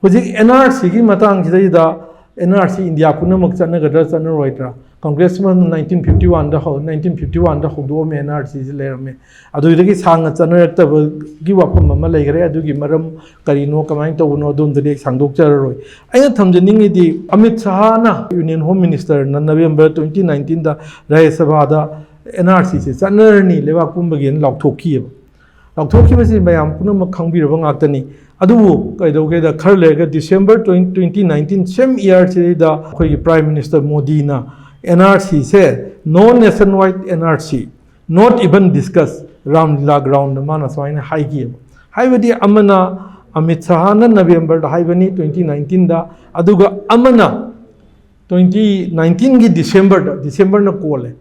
ꯍꯧꯖꯤꯛ ꯑꯦꯟ ꯑꯥꯔ ꯁꯤꯒꯤ ꯃꯇꯥꯡꯁꯤꯗꯩꯗ, ꯑꯦꯟ ꯑꯥꯔ ꯁꯤ ꯏꯟꯗꯤꯌꯥ ꯄꯨꯝꯅꯃꯛ ꯆꯠꯅꯒꯗ꯭ꯔꯥ ꯆꯠꯅꯔꯣꯏꯗ꯭ꯔꯥ? ꯀꯪꯒ꯭ꯔꯦꯁ ꯑꯃꯅ ꯅꯥꯏꯟꯇꯤꯟ ꯐꯤꯐꯇꯤ ꯋꯥꯟꯗ ꯍꯧ-, ꯅꯥꯏꯟꯇꯤꯟ ꯐꯤꯐꯇꯤ ꯋꯥꯟꯗ ꯍꯧꯗꯣꯛꯑꯝꯃꯦ, ꯑꯦꯟ ꯑꯥꯔ ꯁꯤꯁꯦ ꯂꯩꯔꯝꯃꯦ꯫ ꯑꯗꯨꯗꯒꯤ ꯁꯥꯡꯅ ꯆꯠꯅꯔꯛꯇꯕꯒꯤ ꯋꯥꯐꯝ ꯑꯃ ꯂꯩꯈ꯭ꯔꯦ꯫ ꯑꯗꯨꯒꯤ ꯃꯔꯝ ꯀꯔꯤꯅꯣ, ꯀꯃꯥꯏꯅ ꯇꯧꯕꯅꯣ, ꯑꯗꯣꯝꯗꯗꯤ ꯑꯩ ꯁꯥꯡꯗꯣꯛꯆꯔꯔꯣꯏ꯫ ꯑꯩꯅ ꯊꯝꯖꯅꯤꯡꯉꯤꯗꯤ, ꯑꯃꯤꯠ ꯁꯍꯥꯅ, ꯌꯨꯅꯤꯌꯟ ꯍꯣꯝ ꯃꯤꯅꯤꯁꯇꯔꯅ ꯅꯕꯦꯝꯕꯔ ꯇ꯭ꯋꯦꯟꯇꯤ ꯅꯥꯏꯟꯇꯤꯟꯗ ꯔꯥꯖ꯭ꯌ ꯁꯚꯥꯗ ꯑꯦꯟ ꯑꯥꯔ ꯁꯤꯁꯦ ꯆꯠꯅꯔꯅꯤ ꯂꯩꯕꯥꯛ ꯄꯨꯝꯕꯒꯤꯅ ꯂꯥꯎꯊꯣꯛꯈꯤꯑꯕ꯫ ꯂꯥꯎꯊꯣꯛꯈꯤꯕꯁꯤ ꯃꯌꯥꯝ ꯄꯨꯝꯅꯃꯛ ꯈꯪꯕꯤꯔꯕ ꯉꯥꯛꯇꯅꯤ꯫ ꯑꯗꯨꯕꯨ ꯀꯩꯗꯧꯒꯦꯗ, ꯈꯔ ꯂꯩꯔꯒ ꯗꯤꯁꯦꯝꯕꯔ ꯇ꯭ꯋꯦꯟꯇꯤ ꯅꯥꯏꯟꯇꯤꯟ, ꯁꯦꯝ ꯏꯌꯥꯔꯁꯤꯗꯩꯗ ꯑꯩꯈꯣꯏꯒꯤ ꯄ꯭ꯔꯥꯏꯝ ꯃꯤꯅꯤꯁꯇꯔ ꯃꯣꯗꯤꯅ ꯑꯦꯟ ꯑꯥꯔ ꯁꯤꯁꯦ, "No nationwide N R C, not even discuss, Ramlila ground"ꯅ ꯃꯥꯅ ꯁꯨꯃꯥꯏꯅ ꯍꯥꯏꯈꯤꯑꯕ꯫ ꯍꯥꯏꯕꯗꯤ, ꯑꯃꯅ ꯑꯃꯤꯠ ꯁꯍꯥꯅ ꯅꯕꯦꯝꯕꯔꯗ ꯍꯥꯏꯕꯅꯤ, ꯇ꯭ꯋꯦꯟꯇꯤ ꯅꯥꯏꯟꯇꯤꯟꯗ, ꯑꯗꯨꯒ ꯑꯃꯅ ꯇ꯭ꯋꯦꯟꯇꯤ ꯅꯥꯏꯟꯇꯤꯟꯒꯤ ꯗꯤꯁꯦꯝꯕꯔꯗ, ꯗꯤꯁꯦꯝꯕꯔꯅ ꯀꯣꯜꯂꯦ꯫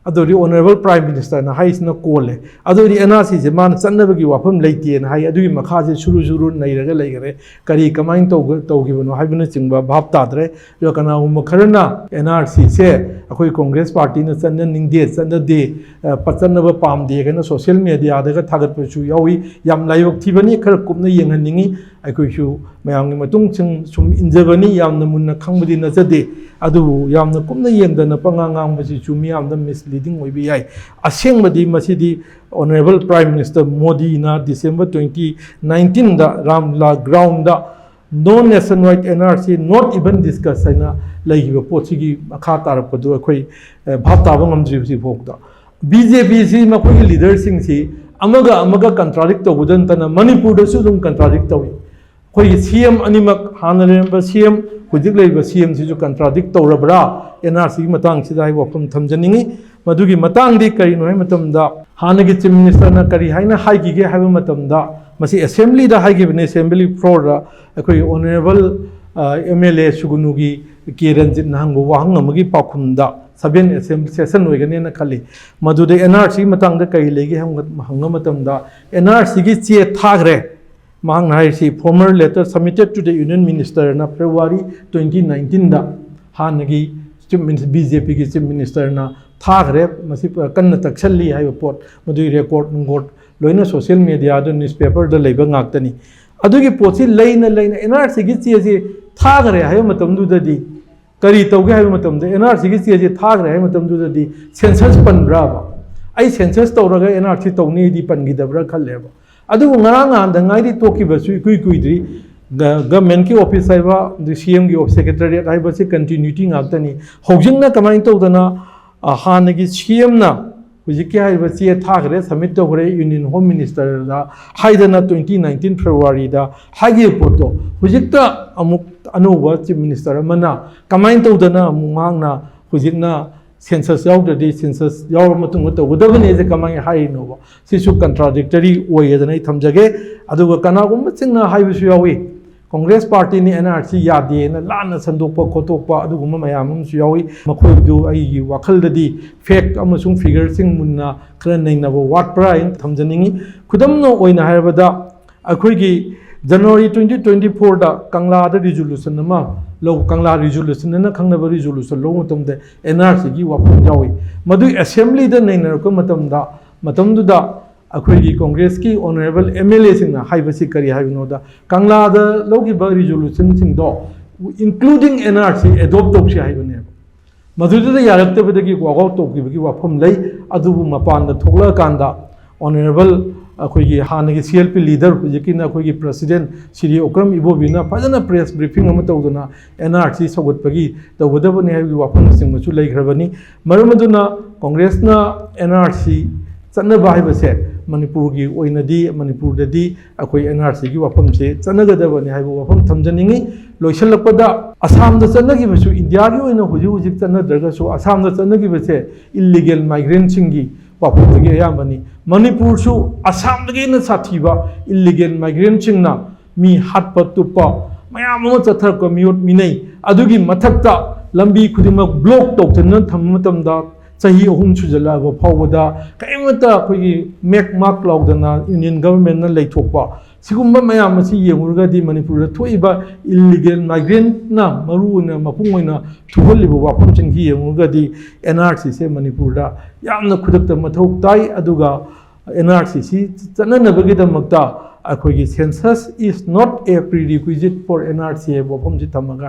ꯑꯗꯨꯗꯤ ꯑꯣꯅꯔꯦꯕꯜ ꯄ꯭ꯔꯥꯏꯝ ꯃꯤꯅꯤꯁꯇꯔꯅ ꯍꯥꯏꯁꯤꯅ ꯀꯣꯜꯂꯦ꯫ ꯑꯗꯨꯗꯤ ꯑꯦꯟ ꯑꯥꯔ ꯁꯤꯁꯦ ꯃꯥꯅ ꯆꯠꯅꯕꯒꯤ ꯋꯥꯐꯝ ꯂꯩꯇꯦꯅ ꯍꯥꯏ꯫ ꯑꯗꯨꯒꯤ ꯃꯈꯥꯁꯦ ꯁꯨꯔꯨ ꯁꯨꯔꯨ ꯅꯩꯔꯒ ꯂꯩꯈꯔꯦ꯫ ꯀꯔꯤ, ꯀꯃꯥꯏꯅ ꯇꯧꯒ-, ꯇꯧꯈꯤꯕꯅꯣ ꯍꯥꯏꯕꯅꯆꯤꯡꯕ ꯚꯥꯞ ꯇꯥꯗ꯭ꯔꯦ꯫ ꯑꯗꯨꯒ ꯀꯅꯥꯒꯨꯝꯕ ꯈꯔꯅ ꯑꯦꯟ ꯑꯥꯔ ꯁꯤꯁꯦ ꯑꯩꯈꯣꯏ ꯀꯣꯡꯒ꯭ꯔꯦꯁ ꯄꯥꯔꯇꯤꯅ ꯆꯠꯅꯅꯤꯡꯗꯦ, ꯆꯠꯅꯗꯦ, ꯑ, ꯄ-, ꯆꯠꯅꯕ ꯄꯥꯝꯗꯦ ꯍꯥꯏꯅ ꯁꯣꯁꯤꯌꯦꯜ ꯃꯦꯗꯤꯌꯥꯗꯒ ꯊꯥꯒꯠꯄꯁꯨ ꯌꯥꯎꯏ꯫ ꯌꯥꯝ ꯂꯥꯏꯕꯛ ꯊꯤꯕꯅꯤ꯫ ꯈꯔ ꯀꯨꯞꯅ ꯌꯦꯡꯍꯟꯅꯤꯡꯉꯤ꯫ ꯑꯩꯈꯣꯏꯁꯨ ꯃꯌꯥꯝꯒꯤ ꯃꯇꯨꯡ ꯁꯨꯝ, ꯁꯨꯝ ꯏꯟꯖꯕꯅꯤ, ꯌꯥꯝꯅ ꯃꯨꯟꯅ ꯈꯪꯕꯗꯤ ꯅꯠꯆꯗꯦ꯫ ꯑꯗꯨꯕꯨ ꯌꯥꯝꯅ ꯀꯨꯞꯅ ꯌꯦꯡꯗꯅ ꯄꯉꯥꯡ ꯉꯥꯡꯕꯁꯤꯁꯨ ꯃꯤꯌꯥꯝꯗ ꯃꯤꯁꯂꯤꯗꯤꯡ ꯑꯣꯏꯕ ꯌꯥꯏ꯫ ꯑꯁꯦꯡꯕꯗꯤ ꯃꯁꯤꯗꯤ ꯑꯣꯅꯔꯦꯕꯜ ꯄ꯭ꯔꯥꯏꯝ ꯃꯤꯅꯤꯁꯇꯔ ꯃꯣꯗꯤꯅ ꯗꯤꯁꯦꯝꯕꯔ ꯇ꯭ꯋꯦꯟꯇꯤ ꯅꯥꯏꯟꯇꯤꯟꯗ Ramlila ground "No nationwide N R C, not even discuss" ꯍꯥꯏꯅ ꯂꯩꯈꯤꯕ ꯄꯣꯠꯁꯤꯒꯤ ꯃꯈꯥ ꯇꯥꯔꯛꯄꯗꯨ ꯑꯩꯈꯣꯏ, ꯑꯦ, ꯚꯥꯞ ꯇꯥꯕ ꯉꯝꯗ꯭ꯔꯤ ꯍꯧꯖꯤꯛ ꯐꯥꯎꯕꯗ꯫ ꯕꯤ ꯖꯦ ꯄꯤꯁꯤ ꯃꯈꯣꯏꯒꯤ ꯂꯤꯗꯔꯁꯤꯡꯁꯤ ꯑꯃꯒ ꯑꯃꯒ ꯀꯟꯇ꯭ꯔꯥꯗꯤꯛ ꯇꯧꯕꯗ ꯅꯠꯇꯅ ꯃꯅꯤꯄꯨꯔꯗꯁꯨ ꯑꯗꯨꯝ ꯀꯟꯇ꯭ꯔꯥꯗꯤꯛ ꯇꯧꯏ꯫ ꯑꯩꯈꯣꯏꯒꯤ ꯁꯤ ꯑꯦꯝ ꯑꯅꯤꯃꯛ, ꯍꯥꯟꯅ ꯂꯩꯔꯝꯕ ꯁꯤ ꯑꯦꯝ, ꯍꯧꯖꯤꯛ ꯂꯩꯔꯤꯕ ꯁꯤ ꯑꯦꯝꯁꯤꯁꯨ ꯀꯟꯇ꯭ꯔꯥꯗꯤꯛ ꯇꯧꯔꯕ꯭ꯔꯥ ꯑꯦꯟ ꯑꯥꯔ ꯁꯤꯒꯤ ꯃꯇꯥꯡꯁꯤꯗ ꯍꯥꯏꯕ ꯋꯥꯐꯝ ꯊꯝꯖꯅꯤꯡꯉꯤ꯫ ꯃꯗꯨꯒꯤ ꯃꯇꯥꯡꯗꯤ ꯀꯔꯤꯅꯣ ꯍꯥꯏꯕ ꯃꯇꯝꯗ, ꯍꯥꯟꯅꯒꯤ ꯆꯤꯐ ꯃꯤꯅꯤꯁꯇꯔꯅ ꯀꯔꯤ ꯍꯥꯏꯅ ꯍꯥꯏꯈꯤꯒꯦ ꯍꯥꯏꯕ ꯃꯇꯝꯗ, ꯃꯁꯤ ꯑꯦꯁꯦꯝꯕ꯭ꯂꯤꯗ ꯍꯥꯏꯈꯤꯕꯅꯤ, ꯑꯦꯁꯦꯝꯕ꯭ꯂꯤ ꯐ꯭ꯂꯣꯔꯗ ꯑꯩꯈꯣꯏꯒꯤ ꯑꯣꯅꯔꯦꯕꯜ, ꯑ, ꯑꯦꯝ ꯑꯦꯜ ꯑꯦ ꯁꯨꯒꯨꯅꯨꯒꯤ ꯀꯦ ꯔꯟꯖꯤꯠꯅ ꯍꯪꯕ ꯋꯥꯍꯪ ꯑꯃꯒꯤ ꯄꯥꯎꯈꯨꯝꯗ, ꯁꯚꯦꯟ ꯑꯦꯁꯦꯝꯕ꯭ꯂꯤ ꯁꯦꯁꯟ ꯑꯣꯏꯒꯅꯦꯅ ꯈꯜꯂꯤ꯫ ꯃꯗꯨꯗ ꯑꯦꯟ ꯑꯥꯔ ꯁꯤꯒꯤ ꯃꯇꯥꯡꯗ ꯀꯔꯤ ꯂꯩꯒꯦ ꯍꯪꯕ, ꯍꯪꯕ ꯃꯇꯝꯗ, ꯑꯦꯟ ꯑꯥꯔ ꯁꯤꯒꯤ ꯆꯦ ꯊꯥꯈ꯭ꯔꯦ꯫ ꯃꯍꯥꯛꯅ ꯍꯥꯏꯔꯤꯁꯤ, "Formal letter submitted to the Union Minister" ꯅ ꯐꯦꯕ꯭ꯔꯨꯋꯥꯔꯤ ꯇ꯭ꯋꯦꯟꯇꯤ ꯅꯥꯏꯟꯇꯤꯟꯗ ꯍꯥꯟꯅꯒꯤ ꯆꯤꯐ ꯕꯤ ꯖꯦ ꯄꯤꯒꯤ ꯆꯤꯐ ꯃꯤꯅꯤꯁꯇꯔꯅ ꯊꯥꯈ꯭ꯔꯦ, ꯃꯁꯤ ꯀꯟꯅ ꯇꯛꯁꯜꯂꯤ ꯍꯥꯏꯕ ꯄꯣꯠ, ꯃꯗꯨꯒꯤ ꯔꯦꯀꯣꯔꯠ ꯅꯨꯡꯀꯣꯔꯠ ꯂꯣꯏꯅ ꯁꯣꯁꯤꯌꯦꯜ ꯃꯦꯗꯤꯌꯥꯗ, ꯅ꯭ꯌꯨꯁꯄꯦꯄꯔꯗ ꯂꯩꯕ ꯉꯥꯛꯇꯅꯤ꯫ ꯑꯗꯨꯒꯤ ꯄꯣꯠꯁꯤ ꯂꯩꯅ ꯂꯩꯅ ꯑꯦꯟ ꯑꯥꯔ ꯁꯤꯒꯤ ꯆꯦꯁꯤ ꯊꯥꯈ꯭ꯔꯦ ꯍꯥꯏꯕ ꯃꯇꯝꯗꯨꯗꯗꯤ ꯀꯔꯤ ꯇꯧꯒꯦ ꯍꯥꯏꯕ ꯃꯇꯝꯗ, ꯑꯦꯟ ꯑꯥꯔ ꯁꯤꯒꯤ ꯆꯦꯁꯤ ꯊꯥꯈ꯭ꯔꯦ ꯍꯥꯏꯕ ꯃꯇꯝꯗꯨꯗꯗꯤ ꯁꯦꯟꯁꯁ ꯄꯟꯕ꯭ꯔꯥꯕ? ꯑꯩ ꯁꯦꯟꯁꯁ ꯇꯧꯔꯒ ꯑꯦꯟ ꯑꯥꯔ ꯁꯤ ꯇꯧꯅꯤꯗꯤ ꯄꯟꯈꯤꯗꯕ꯭ꯔꯥ ꯈꯜꯂꯦꯕ꯫ ꯑꯗꯨꯕꯨ ꯉꯔꯥꯡ ꯅꯍꯥꯟꯗ ꯉꯥꯏꯔꯤ ꯇꯣꯛꯈꯤꯕꯁꯨ ꯏꯀꯨꯏ ꯀꯨꯏꯗ꯭ꯔꯤ꯫ ꯒ-, ꯒꯚꯔꯟꯃꯦꯟꯠꯀꯤ ꯑꯣꯐꯤꯁ ꯍꯥꯏꯕ, ꯑꯗꯨ ꯁꯤ ꯑꯦꯝꯒꯤ ꯑꯣꯐ ꯁꯦꯀ꯭ꯔꯦꯇꯔꯤꯌꯦꯠ ꯍꯥꯏꯕꯁꯤ ꯀꯟꯇꯤꯅ꯭ꯌꯨꯇꯤ ꯉꯥꯛꯇꯅꯤ꯫ ꯍꯧꯖꯤꯛꯅ ꯀꯃꯥꯏꯅ ꯇꯧꯗꯅ, ꯑ, ꯍꯥꯟꯅꯒꯤ ꯁꯤ ꯑꯦꯝꯅ ꯍꯧꯖꯤꯛꯀꯤ ꯍꯥꯏꯔꯤꯕ ꯆꯦ ꯊꯥꯈ꯭ꯔꯦ, ꯁꯕꯃꯤꯠ ꯇꯧꯈ꯭ꯔꯦ ꯌꯨꯅꯤꯌꯟ ꯍꯣꯝ ꯃꯤꯅꯤꯁꯇꯔꯗ ꯍꯥꯏꯗꯅ twenty nineteen Februaryꯗ ꯍꯥꯏꯈꯤꯕ ꯄꯣꯠꯇꯣ ꯍꯧꯖꯤꯛꯇ ꯑꯃꯨꯛ ꯑꯅꯧꯕ ꯆꯤꯐ ꯃꯤꯅꯤꯁꯇꯔ ꯑꯃꯅ ꯀꯃꯥꯏꯅ ꯇꯧꯗꯅ ꯑꯃꯨꯛ ꯃꯍꯥꯛꯅ ꯍꯧꯖꯤꯛꯅ ꯁꯦꯟꯁꯁ ꯌꯥꯎꯗ꯭ꯔꯗꯤ ꯁꯦꯟꯁꯁ ꯌꯥꯎꯔ ꯃꯇꯨꯡꯗ ꯇꯧꯒꯗꯕꯅꯦꯁꯦ ꯀꯃꯥꯏꯅ ꯍꯥꯏꯔꯤꯅꯣꯕ? ꯁꯤꯁꯨ ꯀꯟꯇ꯭ꯔꯥꯗꯤꯛꯇꯔꯤ ꯑꯣꯏꯌꯦꯗꯅ ꯑꯩ ꯊꯝꯖꯒꯦ꯫ ꯑꯗꯨꯒ ꯀꯅꯥꯒꯨꯝꯕꯁꯤꯡꯅ ꯍꯥꯏꯕꯁꯨ ꯌꯥꯎꯏ, ꯀꯣꯡꯒ꯭ꯔꯦꯁ ꯄꯥꯔꯇꯤꯅ ꯑꯦꯟ ꯑꯥꯔ ꯁꯤ ꯌꯥꯗꯦꯅ ꯂꯥꯟꯅ ꯁꯟꯗꯣꯛꯄ ꯈꯣꯠꯇꯣꯛꯄ ꯑꯗꯨꯒꯨꯝꯕ ꯃꯌꯥꯝ ꯑꯃꯁꯨ ꯌꯥꯎꯏ꯫ ꯃꯈꯣꯏꯗꯨ ꯑꯩꯒꯤ ꯋꯥꯈꯜꯗꯗꯤ ꯐꯦꯛ ꯑꯃꯁꯨꯡ ꯐꯤꯒꯔꯁꯤꯡ ꯃꯨꯟꯅ ꯈꯔ ꯅꯩꯅꯕ ꯋꯥꯠꯄ꯭ꯔꯥ ꯍꯥꯏꯅ ꯊꯝꯖꯅꯤꯡꯏ꯫ ꯈꯨꯗꯝ ꯑꯣꯏꯅ ꯍꯥꯏꯔꯕꯗ, ꯑꯩꯈꯣꯏꯒꯤ ꯖꯅꯋꯥꯔꯤ twenty twenty fourꯗ ꯀꯪꯂꯥꯗ ꯔꯤꯖꯣꯂꯨꯁꯟ ꯑꯃ ꯂꯧ, ꯀꯪꯂꯥ ꯔꯤꯖꯣꯂꯨꯁꯟ ꯑꯅ ꯈꯪꯅꯕ ꯔꯤꯖꯣꯂꯨꯁꯟ ꯂꯧꯕ ꯃꯇꯝꯗ ꯑꯦꯟ ꯑꯥꯔ ꯁꯤꯒꯤ ꯋꯥꯐꯝ ꯌꯥꯎꯏ꯫ ꯃꯗꯨ ꯑꯦꯁꯦꯝꯕ꯭ꯂꯤꯗ ꯅꯩꯅꯔꯛꯄ ꯃꯇꯝꯗ, ꯃꯇꯝꯗꯨꯗ ꯑꯩꯈꯣꯏꯒꯤ ꯀꯣꯡꯒ꯭ꯔꯦꯁꯀꯤ ꯑꯣꯅꯔꯦꯕꯜ ꯑꯦꯝ ꯑꯦꯜ ꯑꯦꯁꯤꯡꯅ ꯍꯥꯏꯕꯁꯤ ꯀꯔꯤ ꯍꯥꯏꯕꯅꯣꯗ, ꯀꯪꯂꯥꯗ ꯂꯧꯈꯤꯕ ꯔꯤꯖꯣꯂꯨꯁꯟꯁꯤꯡꯗꯣ including N R C adopt ꯇꯧꯁꯤ ꯍꯥꯏꯕꯅꯦꯕ꯫ ꯃꯗꯨꯗꯨꯗ ꯌꯥꯔꯛꯇꯕꯗꯒꯤ walk out ꯇꯧꯈꯤꯕꯒꯤ ꯋꯥꯐꯝ ꯂꯩ꯫ ꯑꯗꯨꯕꯨ ꯃꯄꯥꯟꯗ ꯊꯣꯛꯂꯛꯑꯀꯥꯟꯗ ꯑꯣꯅꯔꯦꯕꯜ ꯑꯩꯈꯣꯏꯒꯤ ꯍꯥꯟꯅꯒꯤ C L P leader, ꯍꯧꯖꯤꯛꯀꯤꯅ ꯑꯩꯈꯣꯏꯒꯤ president ꯁ꯭ꯔꯤ ꯑꯣꯀ꯭ꯔꯝ ꯏꯕꯣꯕꯤꯅ ꯐꯖꯅ press briefing ꯑꯃ ꯇꯧꯗꯅ N R C ꯁꯧꯒꯠꯄꯒꯤ ꯇꯧꯒꯗꯕꯅꯤ ꯍꯥꯏꯕꯒꯤ ꯋꯥꯐꯝꯅꯆꯤꯡꯕꯁꯨ ꯂꯩꯈ꯭ꯔꯕꯅꯤ꯫ ꯃꯔꯝ ꯑꯗꯨꯅ ꯀꯣꯡꯒ꯭ꯔꯦꯁꯅ N R C ꯆꯠꯅꯕ ꯍꯥꯏꯕꯁꯦ ꯃꯅꯤꯄꯨꯔꯒꯤ ꯑꯣꯏꯅꯗꯤ, ꯃꯅꯤꯄꯨꯔꯗꯗꯤ ꯑꯩꯈꯣꯏ N R Cꯒꯤ ꯋꯥꯐꯝꯁꯦ ꯆꯠꯅꯒꯗꯕꯅꯤ ꯍꯥꯏꯕ ꯋꯥꯐꯝ ꯊꯝꯖꯅꯤꯡꯉꯤ꯫ ꯂꯣꯏꯁꯤꯜꯂꯛꯄꯗ, ꯑꯁꯥꯝꯗ ꯆꯠꯅꯈꯤꯕꯁꯨ, ꯏꯟꯗꯤꯌꯥꯒꯤ ꯑꯣꯏꯅ ꯍꯧꯖꯤꯛ ꯍꯧꯖꯤꯛ ꯆꯠꯅꯗ꯭ꯔꯒꯁꯨ, ꯑꯁꯥꯝꯗ ꯆꯠꯅꯈꯤꯕꯁꯦ illegal migrantꯁꯤꯡꯒꯤ ꯋꯥꯐꯝꯗꯒꯤ ꯑꯌꯥꯝꯕꯅꯤ꯫ ꯃꯅꯤꯄꯨꯔꯁꯨ ꯑꯁꯥꯝꯗꯒꯤ ꯍꯦꯟꯅ ꯁꯥꯊꯤꯕ illegal migrantꯁꯤꯡꯅ ꯃꯤ ꯍꯥꯠꯄ ꯇꯨꯞꯄ ꯃꯌꯥꯝ ꯑꯃ ꯆꯠꯊꯔꯛꯄ ꯃꯤꯑꯣꯠ ꯃꯤꯅꯩ꯫ ꯑꯗꯨꯒꯤ ꯃꯊꯛꯇ ꯂꯝꯕꯤ ꯈꯨꯗꯤꯡꯃꯛ block ꯇꯧꯗꯨꯅ ꯊꯝꯕ ꯃꯇꯝꯗ, ꯆꯍꯤ ꯑꯍꯨꯝ ꯁꯨꯖꯜꯂꯛꯑꯕ ꯐꯥꯎꯕꯗ ꯀꯔꯤꯃꯠꯇ ꯑꯩꯈꯣꯏꯒꯤ ꯃꯦꯛ ꯃꯥꯛ ꯂꯥꯎꯗꯅ ꯌꯨꯅꯤꯌꯟ ꯒꯚꯔꯟꯃꯦꯟꯠꯅ ꯂꯩꯊꯣꯛꯄ, ꯁꯤꯒꯨꯝꯕ ꯃꯌꯥꯝ ꯑꯁꯤ ꯌꯦꯡꯉꯨꯔꯒꯗꯤ ꯃꯅꯤꯄꯨꯔꯗ ꯊꯣꯛꯏꯕ ꯏꯜꯂꯤꯒꯦꯜ ꯃꯥꯏꯒ꯭ꯔꯦꯟꯅ ꯃꯔꯨ ꯑꯣꯏꯅ ꯃꯄꯨꯡ ꯑꯣꯏꯅ ꯊꯣꯛꯍꯜꯂꯤꯕ ꯋꯥꯐꯝꯁꯤꯡꯁꯤ ꯌꯦꯡꯉꯨꯔꯒꯗꯤ ꯑꯦꯟ ꯑꯥꯔ ꯁꯤꯁꯦ ꯃꯅꯤꯄꯨꯔꯗ ꯌꯥꯝꯅ ꯈꯨꯗꯛꯇ ꯃꯊꯧ ꯇꯥꯏ꯫ ꯑꯗꯨꯒ ꯑꯦꯟ ꯑꯥꯔ ꯁꯤꯁꯤ ꯆꯠꯅꯅꯕꯒꯤꯗꯃꯛꯇ ꯑꯩꯈꯣꯏꯒꯤ census is not a prerequisite for N R C ꯍꯥꯏꯕ ꯋꯥꯐꯝꯁꯤ ꯊꯝꯃꯒ